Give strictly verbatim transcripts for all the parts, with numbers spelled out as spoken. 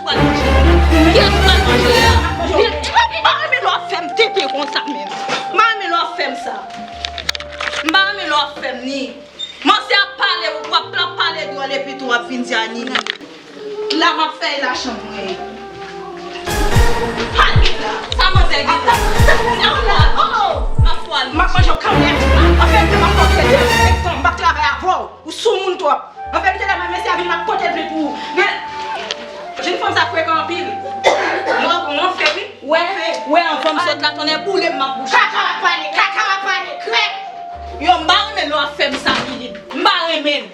Kiyès pral manje a? M pa renmen lè w ap fè m tenten konsa menm. M pa renmen lè w ap fè m sa. M pa renmen lè w ap fè m ni. Manzè ap pale, w ap, ap pale dwòl epi tou w ap vin di a ni. La m ap fè la chanm mwen. Pale la. Sa manzè gen la? Sa w la? Oh, oh. M ap fwa l. M ap manje w kanmenm. An verite, m ap fè w tèt. M ap travay avè w. Ou soumoun twòp. An verite, lè mwen mesye a vini, m ap pote l plent pou ou. Men, jenn fanm sa frekan anpil. Mwen, mwen fè wi. Wè, wè, anvan m sot la, tonnè boule m, m ap bouche. Kaka w ap pale, kaka w ap pale, krèk! Yo, m pa renmen lè w ap fè m sa, Lili. M pa renmen l.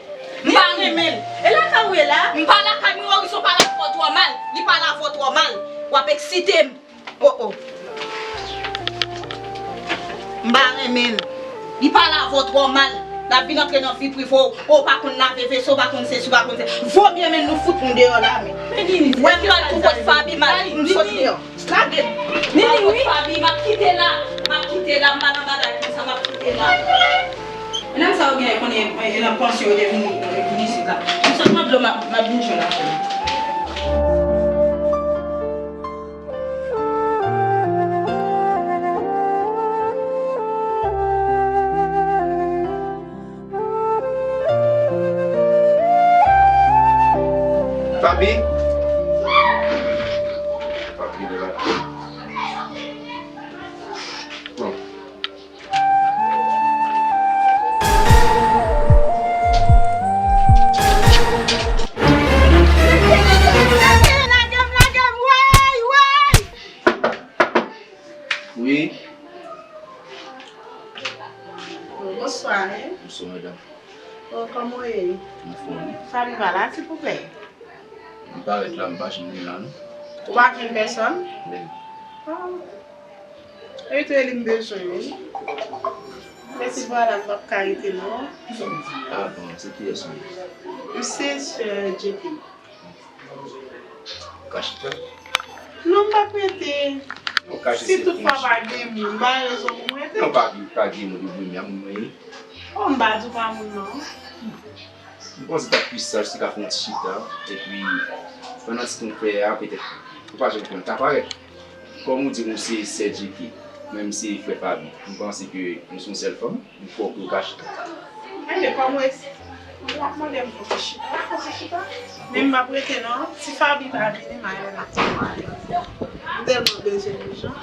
M pa renmen l. E lakay ou ye la? M pa lakay mwen, Orison pale avè w twò mal. Li pale avè w twò mal. W ap eksite m. Oh, oh. M pa renmen l. Li pale avè w twò mal. L ap vin antre nan vi prive w. Ou pa konn lave veso, ou pa konn sesi, ou pa konn se. Vo byen men nou fout nou deyò la, men. Men Nini, wè m pral tou kot Faby, m al, m sot deyò. Lage. Nini, wi. Faby, m ap kite la. M ap kite la, m pa nan bagay konsa, m ap kite la. Menm sa ou gen, konnen, e, nan pansyon, yo te vin, vin isit la. M sot nan dlo, m ap, m ap vin jwenn avè w. Faby? Faby, de la. Bon. Wi. Bonswa, wi. Bonswa, madanm. Oh, kòman w ye? Anfòm, wi. Faby pa la, silvouplè? Li parèt la, m pa jwenn li la, non. Ou pa jwenn pèsòn? Wi. Ah. Rete li m bezwen, wi. Men si vwala m p ap ka rete, non. Ah, bon, se kiyès ou ye? M se sè J P. Ou ka chita? Non, m p ap rete. Si toutfwa pa gen moun, ba rezon pou m rete. Non, pa gen, pa gen moun, e moun mwen ye. Oh, m pa di w pa moun, non. M panse t ap pi saj si w ka fè yon ti chita, epi pandan ti tan w fè a, petèt, ou pa janm konnen, ta parèt. Kòm ou di m ou se sè J K, mwen m se frè Faby, m panse ke nou se yon sèl fanm. M kwè w pou yo ka chita. Ebyen, kòm w ap mande m pou ti chita, pou ti chita. Men m p ap rete non. Si Faby pa vini, m a rele l ap pale. M tèlman bezwen l jan.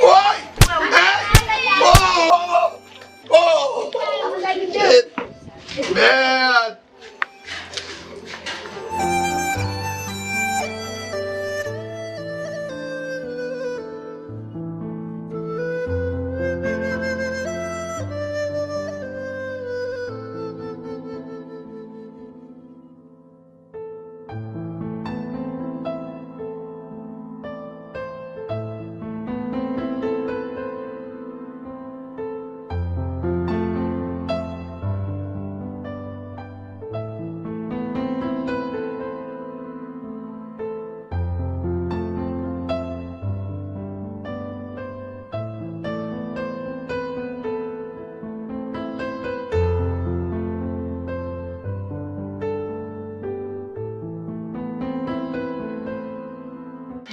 Woy! Hey! Oh! Oh! Shit! Mèd!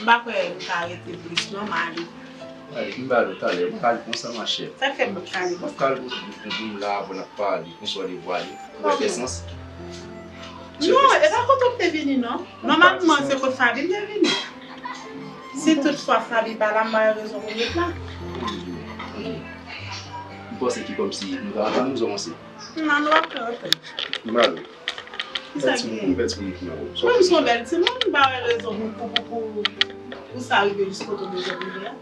M pa kwè m ka rete plis non, m ale. Gade, m ba l talè, m pa al konsa, machè. Sa k fè m pa ale konsa? M ap al pou, pou, pou m la, pou n ap pale, konsa w devwale. Ou wè fè sans? Non, e pa kote w te vini, non. Nòmalman, se kot Faby m te vini. Si toutfwa Faby pa la, m ba yo rezon pou m ret la. M panse ki kòmsi nou ta antann nou, sa w panse? Non, nou ap fè antann. M ba l. Kisa ki gen? Bèl timoun, bèl timoun ki nan wòl. Mwen, m se yon bèl timoun, m pa wè rezon pou, pou, pou, pou, pou sa rive jis kote w bezwen rive a.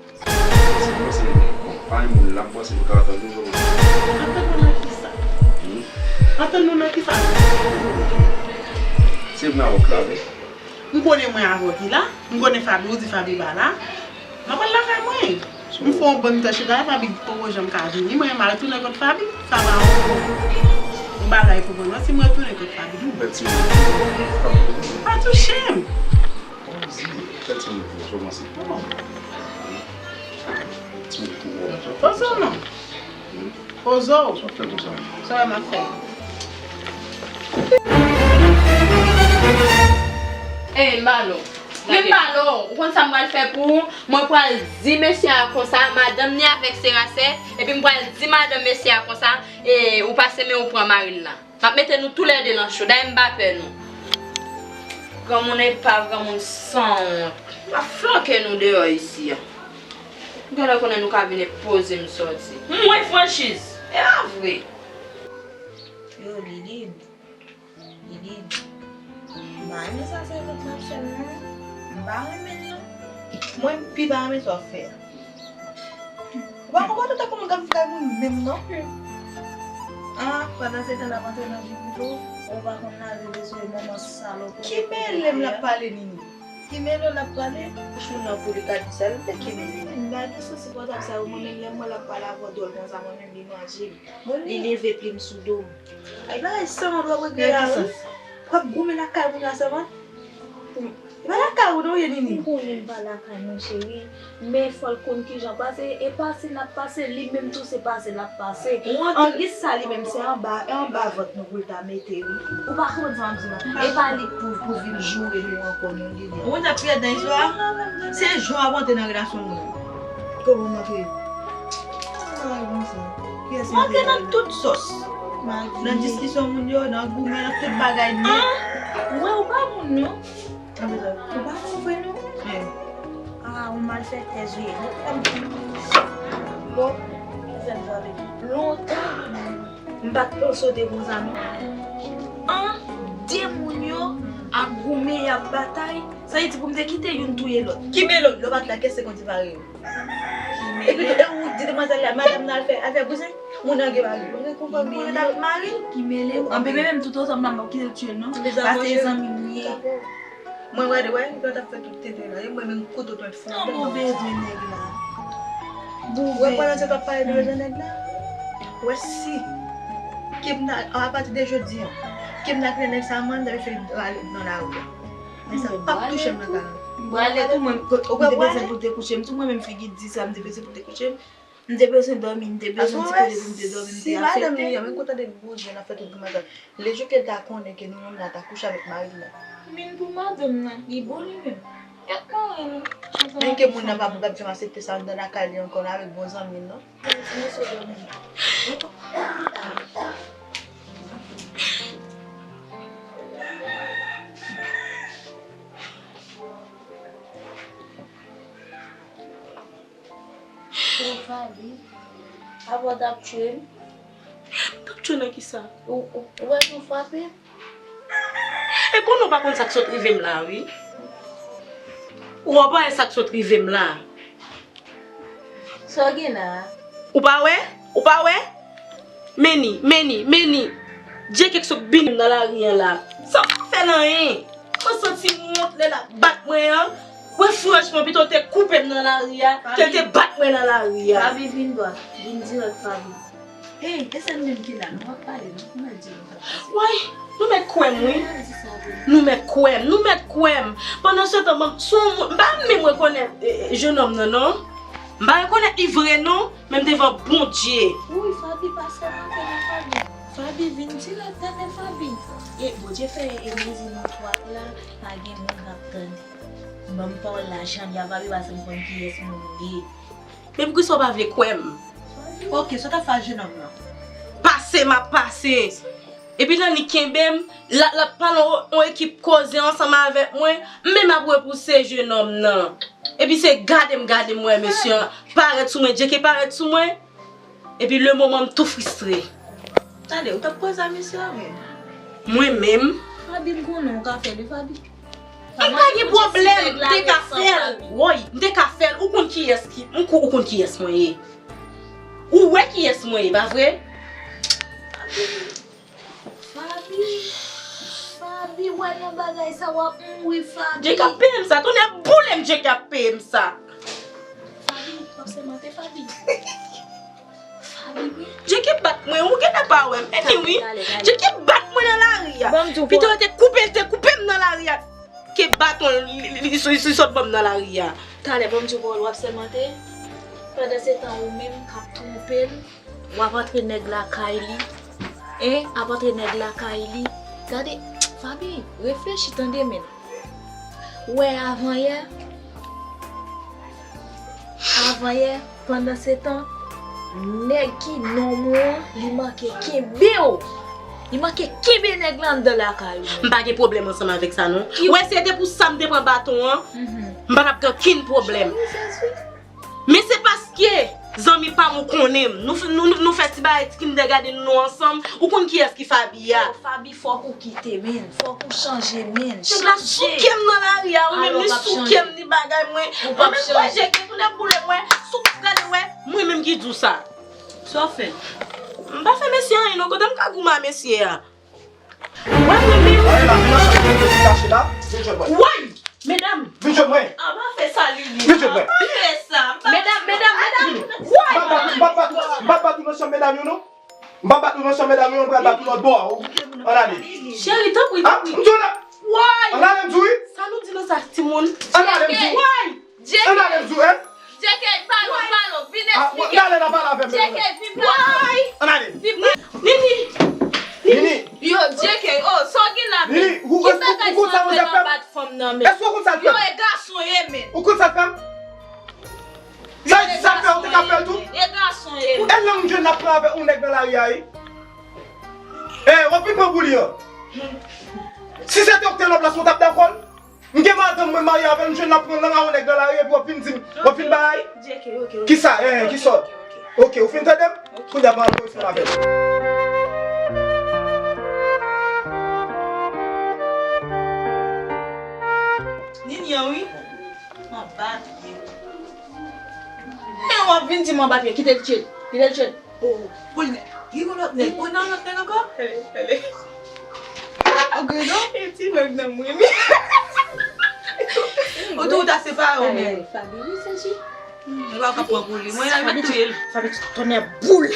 Si w panse, bon, pa gen moun la, m panse nou ka antann nou, jan w panse. Antann nou nan kisa? Hmm? Antann nou nan kisa? Se vin avè w klave. M konnen mwen avè w ki la, m konnen Faby, ou di Faby pa la. M ap al lakay mwen. M fè yon bann tan chita la, Faby poko janm ka vini. Mwen, m al tounen kot Faby. Sa pa yon, yon bagay pou mwen, non, si mwen tounen kot Faby. Yon bèl timoun. Pa touche m. Fè timoun pou ou, sa w panse? Timoun pou ou. Poze w non. Poze w. Sa w ap fè konsa? Sa w wè m ap fè? Ey, Malo. Men Malo, ou konn sa m pral fè pou ou? Mwen pral di mesye a konsa, madanm ni avèk Serasè, epi m pral di madanm mesye a konsa, e ou pase men ou pran mari l la. M ap mete nou toulède nan cho, dayè m pa pè nou. Granmoun epav, granmoun sanwont. M ap flanke nou deyò isi a. Genlè konnen nou ka vin epoze m sòti. Mwen franchiz. E pa vre. Yo, Lilid. Lilid. M pa renmen sa sèvant la ap fè m non. M pa renmen l non. Mwen m pi pa renmen sa w ap fè a. Ou pa konprann ou tankou moun k ap viv kay moun menm non. Ah, pandan se tan l ap antre nan vi pito, ou pa konn lave bezwen manman salòp ou. Ki mele m l ap pale Nini? Ki mele w l ap pale? Bouch moun nan pou li ka di sa l vle ki mele. M pa gen sou sipòtab sa yo, mwen menm lè m wè l ap pale avè w dwòl konsa, mwen menm li manje m. Li leve plim sou do m. Ay, bagay sanwont w ap regle la wi. W ap goumen lakay moun nan sèvant. E pa lakay ou non w ye Nini. M konnen m pa lakay mwen cheri, men fò l konn kijan pase, e pase n ap pase, li menm tou se pase l ap pase. Angi sa li menm se anba, e anba vant nou pou l ta mete wi. Ou pa konprann sa m ap di w la. E pa li k pou, pou vin joure nou ankò non Lilian. Ou konn sa k pi rèd nan istwa a? Se jan w ap antre nan relasyon moun nan. Kòman m antre? Mwen antre nan tout sòs. Nan diskisyon moun yo, nan goumen, nan tout bagay nèt. Ou wè ou pa moun non. Ou pa moun vre non. Ah, ou malfektèz ou ye. Bon, fè m pale. Lontan, m pa t panse w te konsa non. An, de moun yo ap goumen, y ap batay. Sa vle di pou m te kite youn touye lòt. Ki mele w, lè w pa t la, kiyès te konn separe yo? Epi tou, e ou di demwazèl la, madanm nan al fè, al fè bouzen, moun nan gen mari. Ou te konprann pou yo t avèk mari? Ki mele w? Anben, men menm tout otan m la, m p ap kite l touye l non. Paske e zanmi m li ye. Mwen wè, wè, lè w t ap fè tout tenten la, e mwen menm kote w t fè. An, move vre nèg la. Ou wè pandan se t ap pale de bezwen nèg la? Ou wè si ke m ta, apati de jodi an, ke m ta kite nèg sa mwen, m ta fè l rale nan lari a. Men sa p ap touche m nan kay la. M pral tou mwen, m te bezwen pou te kouche m tou, mwen menm figi di sa, m te bezwen pou te kouche m. M te bezwen dòmi, m te bezwen ti kote pou m te dòmi, m te aksepte. Si madanm li an, menm kontan de bouzen, l ap fè tout grimasa. Lejou ke l ta konnen ke nou menm la ta kouche avèk mari l la. Min pou madanm nan, li bon li menm. Gad mari nou. Men ke moun nan pa pou gad janm aksepte sa anndan lakay li ankò la avèk bon zanmi l non. Ti mesye dòmi. Ou Faby, apa w t ap tchwe m? M t ap tchwe nan kisa? Ou, ou, ou wè jan w frape m? E konnen w pa konn sa k sot rive m la, wi. Ou wè pa wè sa k sot rive m la. Sa w gen la a? Ou pa wè? Ou pa wè? Men ni, men ni, men ni. Djekèk sot bini m nan lari an la. Sa m pa fè l anyen. Mwen santi m wont lè l ap bat mwen an. Mwen franchman, pito l te koupe m nan lari a, ke l te bat mwen nan lari a. Faby, vin dwat. Vin dirèk, Faby. Hey, e sèl menm ki la, nou ap pale, nou pou mèt di nou sa k pase. Woy, nou mèt kwè m, wi. Nou mèt kwè m, nou mèt kwè m. Pandan se tan, m, se yon moun, m pa menm rekonèt, e, e, jenòm nan, non. M pa rekonèt li vre, non. Menm devan Bondye. Wouy, Faby, pa sèmante non, Faby. Faby, vin dirèk, tande, Faby. E Bondye fè e mezi nan twat la, pa gen moun k ap tande. Ban m pawòl la, jan li a, Faby, paske m konn kiyès moun ou ye. Men poukisa w pa vle kwè m? Oke, sa w t ap fè ak jenòm nan? Pase, m ap pase. Epi Nani kenbe m, l ap, l ap pale yon, yon ekip koze ansanm avèk mwen, m menm ap repouse jenòm nan. Epi se gade m, gade m wè mesye an parèt sou mwen, Djeke parèt sou mwen. Epi le moman m tou fristre. Tande, ou t ap koze a mesye a menm? Mwen menm? Faby, m konnen w ka fè l wi, Faby. M pa gen pwoblèm, m te ka fè l. Woy, m te ka fè l. Ou konn kiyès ki, m kou, ou konn kiyès mwen ye. Ou wè kiyès mwen ye, pa vre? Faby, Faby, wè nan bagay sa w ap mouri, Faby. Djeke ap peye m sa, tonnè boule m, Djeke ap peye m sa. Faby, w ap sèmante, Faby. Faby, wi. Djeke bat mwen, ou gentan pa wè m. Anyway, Djeke bat mwen nan lari a. Pito l te koupe, l te koupe m nan lari a. Ke baton li, li, li, li, li sot ban m nan lari a. Talè, ban m di w pawòl, w ap sèmante. Pandan se tan, ou menm k ap twonpe l, w ap antre nèg lakay li. Hein? Ap antre nèg lakay li. Gade, Faby, reflechi, tande, men. Ou wè avanyè? Avanyè, pandansetan, nèg ki nonm ou an, li manke kenbe w. Li manke kenbe nèg la anndan lakay ou. M pa gen pwoblèm ansanm avèk sa, non. Ou wè, si se te pou sa m te pran baton an, m pa t ap gen okenn pwoblèm. Men se paske zanmi pa m ou konnen m. Nou, f- nou, nou fè ti bagay, ti kinder gade nou, nou ansanm. Ou konn kiyès ki Fabi a? Yo, Fabi, fòk ou kite, men. Fòk ou chanje, men. Nèg la souke m nan lari a, wi, men li souke m, li bagay mwen. Mwen menm, mwen jeke, tounen boule mwen. Sou gade, wè, mwen menm ki di w sa. Sa w fè? M pa fè mesye anyen, non, kote m ka goumen a mesye a? Wè, mwen menm. Woy! Medam! Vin jwenn mwen. An pa fè sa, Lili. Vin jwenn mwen. An pa fè sa. Medam, medam, medam. Woy! M pa bat ou, m pa bat ou, m pa bat ou nan chanm medam yo, non. M pa bat ou nan chanm medam yo, m pral bat ou lòt bò a, wi. Ann ale. Cheri, tanpri, tanpri. M di w la. Woy! Ann ale, m di w wi. Sa nou di nan sa, timoun? Ann ale, m di w. Woy! Ann ale, m di w, en. J K, pale, pale, vin eksplike. Ann ale, n a pale avè m. J K, vin pale. Ann ale. Vin pale. Nini! Nini! Yo, J K, oh, sa w gen la, men? Nini, ou konn sa manzè fè m? Èske ou konn sa l fè m? Yo, e gason ye, men. Ou konn sa l fè m? Sa, sa fè ou te ka fè l tou? E gason ye, men. E lang jwenn l ap pran avèk yon nèg nan lari a, wi. E, w ap vin pran pou li an. Si se te ou k te nan plas mwen, w t ap dakò l? M gen madanm mwen marye avè l, m jwenn l ap pran lang a yon nèg nan lari epi w ap vin di m, w ap vin bay. Kisa? Eh, kisa? Ok, ou fin tande m? Kounye a m ap antre ansanm avè l. Nini an wi. Anba pye. E w ap vin di m anba pye, kite l tchil. Kite l tchil. Oh, pou l gen yon lòt nèg. Ou nan lòt nèg ankò? Ale, ale. Ok, non? E ti nèg nan mwen, men. Ou tou, ou ta separe w, men. Fabi, wi, sa si. Ou pa ka pran pou li. Mwen, al mèt touye l. Fabi, tonnè boule.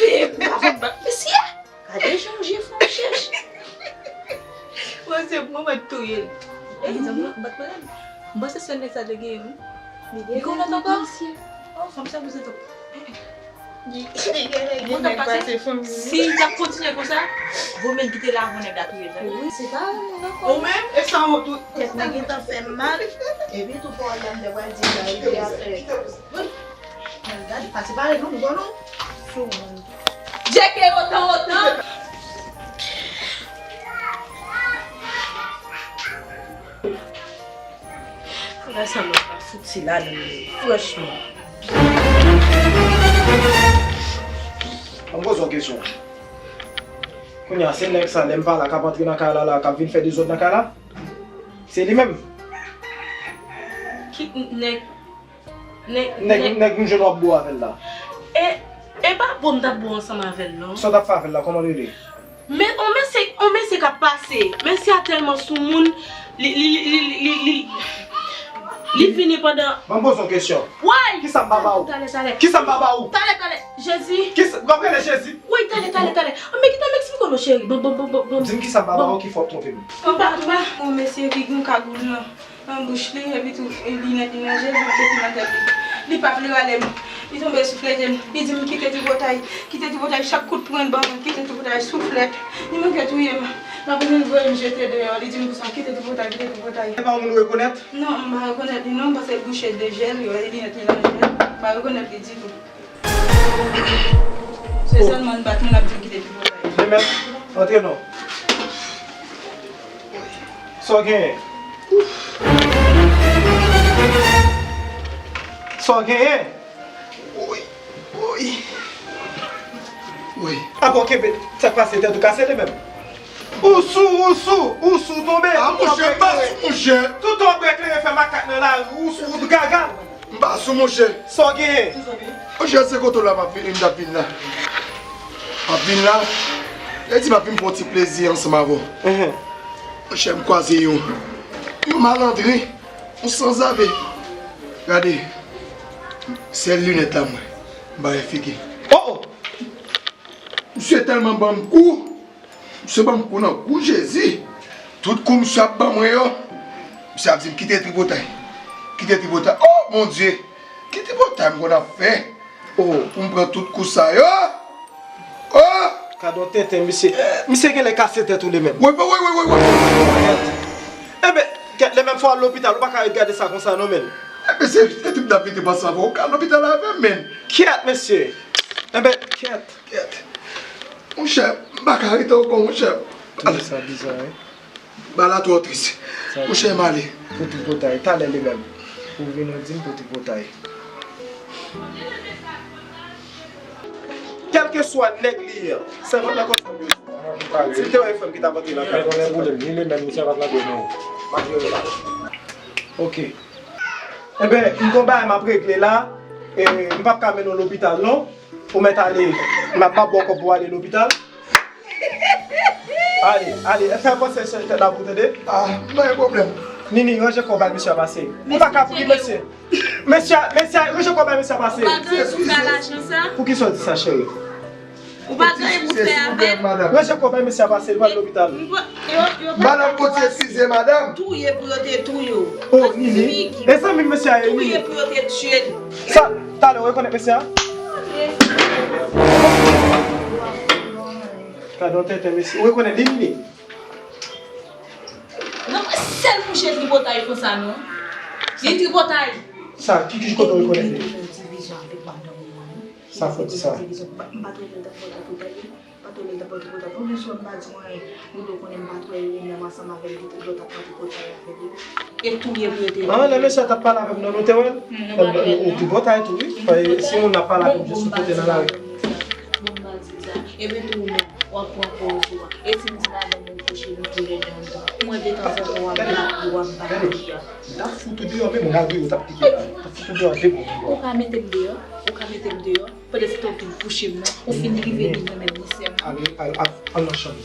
Mesye, gade jan w je fanm chèch. Mwen, se mwen, mwen touye l. E, zanmi, bat mwen. M panse se nèg sa te genyen, wi. Li gen yon lòt ankò? Oh, fanm sa, mwen, se tou. Mwen ta pase, si l t ap kontinye konsa, vo mye l kite l avan nèg la touye l. Wi, se pa moun ankò. Ou menm, e sanwont ou. Tèt mwen gentan fè m mal. Epi tou pwòblèm de pral di sa, epi apre. Wi. Men gade, pase pale non, m gwo non. Sou moun. J K otan, otan. Bagay sa mwen pa fouti ladan l, franchman. An m poze w kesyon. Kounye a, se nèg sa, lè m pa la, k ap antre nan kay la, la, k ap vin fè dezòd nan kay la? Se li menm? Ki nèg? Nèg, nèg, nèg m jwenn w ap bo avè l la. E, e pa bo m t ap bo ansanm avè l, non. Sa w t ap fè avè l la, kòman l rele? Men, on mesye, on mesye k ap pase. Mesye a tèlman soumoun, li, li, li vini pandan. Ban m poze w kesyon. Woy! Kisa m pa ba ou? Talè, talè. Kisa m pa ba ou? Talè, talè. Jezi. Kisa, w ap rele Jezi? Wi, talè, talè, talè. An, men kite m eksplike w non, cheri. Bon, bon, bon, bon, bon. Di m kisa m pa ba ou ki fè w twonpe m. Anba, anba. On mesye ki gen kagoul nan. Nan bouch li, epi tou, e, linèt li nan je l, depi nan tèt li. Li pa vle rale m. Li tonbe souflete m. Li di m kite tripotay, kite tripotay, chak kout pwen l ban mwen, kite tripotay, souflèt. Li manke touye m. Apre li voye m jete deyò, li di m konsa, kite tripotay, kite tripotay. Se pa yon moun ou rekonèt? Non, m pa rekonèt li non, paske l bouche de je l, yo, e linèt li nan je l. M pa rekonèt li ditou. Se sèlman l bat mwen, l ap di m kite tripotay. Li menm, antre non. Sa w genyen? Sa w genyen? Woy, woy, woy. Apa w kenbe, sa k pase, tèt ou kase li menm? Ou sou, ou sou, ou sou tonbe. A, monchè, m pa sou, monchè. Tout tan w ap eklere fè makak nan lari, ou sou, ou gaga. M pa sou, monchè. Sa w genyen? Monchè, se kote w la m ap vin, m t ap vin la. M ap vin la. Yo di m ap vin pran ti plezi ansanm avè w. Enhen. Monchè, m kwaze yon, yon malandren, yon sanzave. Gade, sèl linèt la mwen. M pa wè figi. Oh, oh! Misye tèlman ban m kou. Misye ban m kou nan kou Jezi. Tout kou misye ap ban mwen yo, misye ap di m kite tripotay. Kite tripotay. Oh, Bondye! Ki tripotay m konn ap fè? Oh, pou m pran tout kou sa yo? Oh! Gad yon tenten, misye. Misye genlè kase tèt ou li menm. Woy, woy, woy, woy, woy. Enben, Kèt, lè menm fò w al lopital, ou pa ka ret gade sa konsa non, menn. Enben, se, se tout dapite panse avè w, ou ka al lopital avè m, menn. Kèt, mesye. Enben, kèt. Kèt. Monchè, m pa ka rete ankò, monchè. Tout sa bizarre. Bagay la twò tris. Monchè, m ale. Pou tripotay, talè li menm. Ou vin ou di m pou tripotay. Kèlkeswa nèg li ye, sèvant lan konn fanm yo. Si l te wè yon fanm ki t ap antre nan kay. Mèt, anlè pwoblèm, ni li menm, ni sèvant lan dwe non. M ap jere la. Ok. Enben, m gon bagay m ap regle la. E, m p ap ka mennen w lopital non. Ou mèt ale, m ap, m ap ba w kòb pou w ale lopital. Ale, ale, fè pase sou tèt la pou tande. Ah, pa gen pwoblèm. Nini, ranje kò w bay mesye a pase. Ou pa ka kouri, mesye. Mesye a, mesye a, ranje kò w bay mesye a pase. Ou pa gen pou fè lajan sa? Poukisa w di sa, cheri? Ou pa gen pou fè avè l. Ranje kò w bay mesye a pase, li pral lopital. Madanm, Bondye, eskize, madanm. Touye pou yo te touye w. Oh, Nini. E zanmi mesye a ye, Nini. Touye pou yo te tiye l. Sa, talè, ou rekonèt mesye a? Gade yon tenten mesye. Ou rekonèt li, Nini? Non, sèl mouche tripotay konsa, non. Li tripotay. Sa, ki, ki kote ou rekonèt li? Divizyon avèk madanm ou an, non. Sa fò di sa. Divizyon, m pa, m pa twò wè l t ap fè tripotay, wi. M pa twò wè l t ap fè tripotay. Premye swa m pa di w anyen. Ou dwe konnen m pa twò wè Rene ansanm avè l, li te dwe t ap fè tripotay avè l, wi. E touye pou yo te. Ah, lè mesye a t ap pale avè m nan, nou te wè l? Ou tripotay tou, wi. Si moun ap pale avè m jis sou kote nan lari. Bon, m pa di sa. Epi tou, ou menm, w ap pran pòz ou a. E si m di madanm ou kouche nou toulède anndan? Ou wè detanzantan w ap bat li, w ap bat li a. M t ap fout ou deyò, menm malgre yo t ap pike la. M t ap fout ou deyò de bon. Ou ka mete m deyò? Ou ka mete m deyò? Pandan se tan w fin kouche m nan, ou fin rive vin renmen m, wi, sè m nan. Ale, al, al, al nan chanm ou.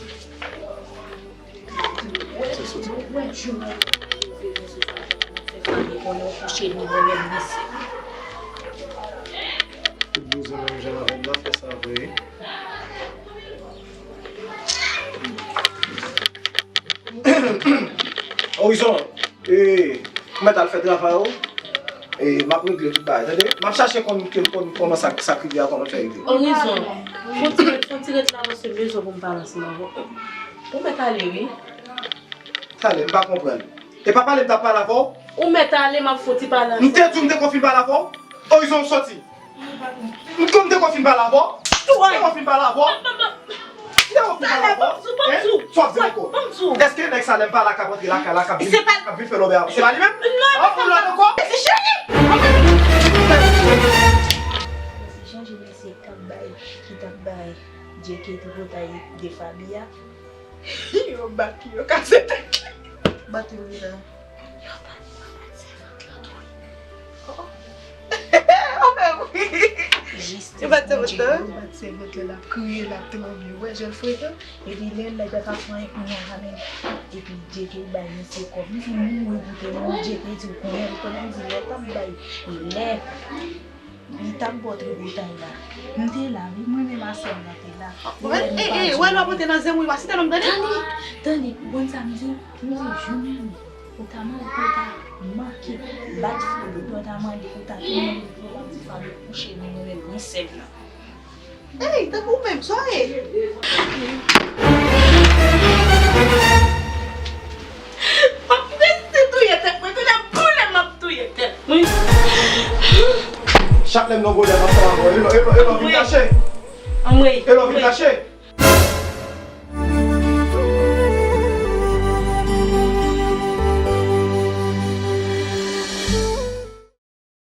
Ou wè jounen ou rive nan sofa, fè fanmi konnen w kouche m, renmen m, wi, sè m. Tout bouzen menm jan avè m nan fè sa vre. Orizon, e, ou mèt al fè travay ou. E, m ap regle tout bagay, tande? M ap chache konn, konn, konn kòman sa, sa k rive a, kòman l fè rive. Orizon, fon ti ret, fon ti ret la, paske m bezwen pou m pale ansanm avè w. Ou mèt ale, wi. Talè, m pa konprann. E pa pale m t ap pale avè w? Ou mèt ale, m ap fon ti pale ansanm. M te di w m te konn fin pale avè w? Orizon, soti. M konn te konn fin pale avè w. M te konn fin pale avè w. M te konn fin pale avè w. Hein? Sa w ap di m ankò? Èske nèg sa lè m pale a k ap antre lakay la, k ap vin, k ap vin fè lòbèy a, se pa li menm? Non, ou la ankò? Se cheri! Chanje mesye k ap bay, ki t ap bay J K tripotay de Fabia. Yo bat li, yo kase tèt li. Bat li la. Yo bat, yo bat sèvant lan tou. Oh. Yo bat sèvant lan? Yo bat sèvant lan, l ap kriye, l ap tranble. Ou wè jan l frekan? Epi lè l la, l pa ka fè anyen kounye a la menm. Epi J K bay misye kòb. Misye mouri pou te mouri, J K di l konnen, l konnen, di lè t ap bay. Lè Li t ap ba w tripotay la. M te la, wi, mwen menm a sè m nan te la. Ou wè, nou pa di anyen. Wè, lè w ap antre nan zen mwen, w a site non m, tande? Tande, tande, ou konn sa m di w? M di, Jumèl, ou ta mande, ou ta manke bat Fabio, ou ta mande, ou ta tou mande, ou pa di Fabio kouche, nou, nou menm, ni sè m nan. Ey, tankou ou menm, sa w ye? M ap rete touye tèt mwen, tounen boule m ap touye tèt mwen. Chak lè m nan gode m ap fè la vwa. E lò, e lò, e lò vin kache. Anmwey. E lò vin kache.